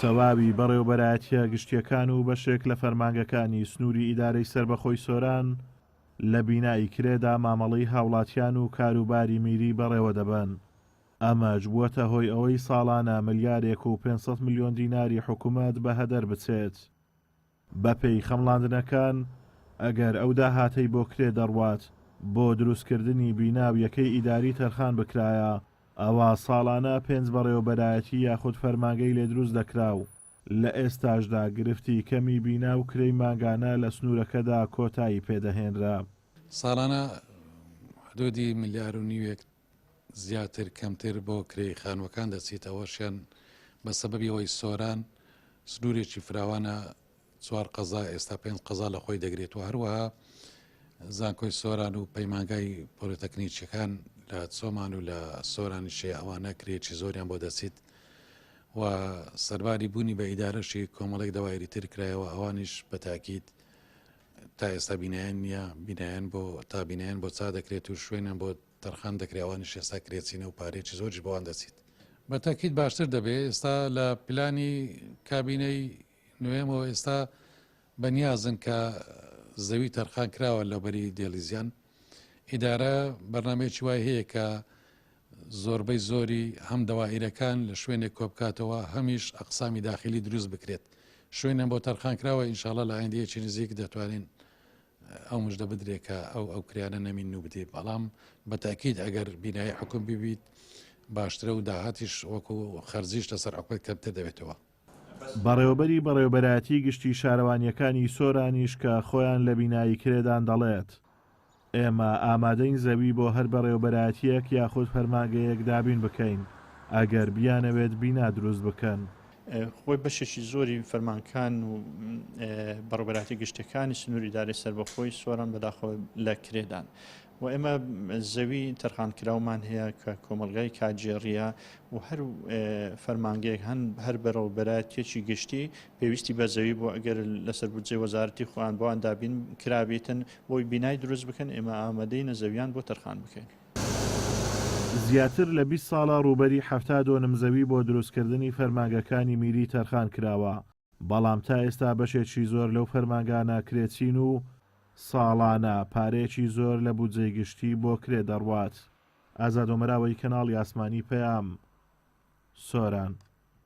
تەواوی بەڕێوەبەرایەتییە گشتییەکان و بەشێک لە فەرمانگەکانی سنووری ئیدارەی سەربەخۆی سۆران لە بینای کرێدا مامەڵەی هاوڵاتیان و کاروباری میری بەڕێوەدەبەن، ئەمەش بووەتە هۆی ئەوەی ساڵانە ملیارێک و 500 ملیۆن دیناری حکومەت بە هەدەر بچێت. بەپێی خەمڵاندنەکان، ئەگەر ئەو داهاتەی بۆ کرێ دەڕوات بۆ دروستکردنی بینا و یەکەی ئیداری تەرخان بکرایە، ئەوا ساڵانە پێنج بەڕێوەبەرایەتی یاخود فەرمانگەی لێ دروست دەکرا و لە ئێستاشدا گرفتی کەمی بینا و کرێی مانگانە لە سنوورەکەدا کۆتایی پێدەهێنرا. ساڵانە حدودی ملیار و نیوێک زیاتر کەمتر بۆ کرێی خانووەکان دەچیت، ئەوەشیان بە سەبەبی ئەوەی سۆران سنوورێکی فراوانە چوار قەزا ئێستا پێنج قەزا لە خۆی دەگرێت و هەروەها زانکۆی سۆران و پەیمانگای پۆلیتەکنیکیەکان لە چۆمان و لە سۆرانیشێ ئەوانە کرێکی زۆریان بۆ دەچیت و سەرباری بوونی بە ئیدارەشی کۆمەڵێک دەوایری تر کرایەوە ئەوانیش بە تاکیت تا ئێستا بینایان نییە بینایان بۆ تا بینایان بۆ چا دەکرێت و شوێنیان بۆ تەرخان دەکرێت ئەوانیش ئێستا کرێچینە و پارەیەکی زۆریش بەوان دەچیت. بە تاکید باشتر دەبێت ئێستا لە پلانی کابینەی نوێمەوە ئێستا بەنیازن کە زەوی تەرخان کراوە لە بەری دێلیزیان ئیدارە بەرنمەیەکی وای هەیە کە زۆربەی زۆری هەم دەوائیرەکان لە شوێنێک کۆبکاتەوە هەمیش ئەقسامی داخلی دروست بکرێت شوێنیان بۆ تەرخان کراوە ئینشاڵا لە ئایندەیەکی نزیک دەتوانین ئەو مژدە بدرێ کە ئەو ئەو کریانە نەمین و بدێ بەڵام بە تاکید ئەگەر بینایی حکوم ببیت باشترە و داهاتیش وەکو خەرجیش لەسەر حکومەت کەمتر دەبێتەوە. بەڕێوەبەری بەڕێوەبەرایەتی گشتی شارەوانییەکانی سۆرانیش کە خۆیان لە بینایی کرێدان دەڵێت، ئێمە ئامادەین زەوی بۆ هەر بەڕێوەبەرایەتییەک یاخود فەرمانگەیەک دابین بکەین ئەگەر بیانەوێت بینا دروست بکەن. خۆی بەشێکی زۆری فەرمانگەکان و بەڕێوەبەرایەتی گشتیەکانی سنووری ئیدارەی سەربەخۆی سۆران بەداخەوە لە کرێدان و ئێمە زەوی تەرخانکراومان هەیە کە کۆمەڵگای کارگێڕییە و هەر فەرمانگەیەک هەن هەر بەڕێوەبەرایەتیەکی گشتی پێویستی بە زەوی بۆ ئەگەر لەسەر بودجەی وەزارەتی خۆیان بۆیان دابین کرابێتن بۆی بینای دروست بکەن ئێمە ئامادەینە زەویان بۆ تەرخان بکەین. زیاتر لە 20 ساڵە ڕووبەری 70 دۆنم زەوی بۆ دروستکردنی فەرمانگەکانی میری تەرخان کراوە، بەڵام تا ئێستا بەشێکی زۆر لەو فەرمانگانە کرێچین و ساڵانە پارەیەکی زۆر لە بودجەی گشتی بۆ کرێ دەڕوات. ئازاد ئۆمەراوەی کەناڵی ئاسمانی پەیام، سۆران.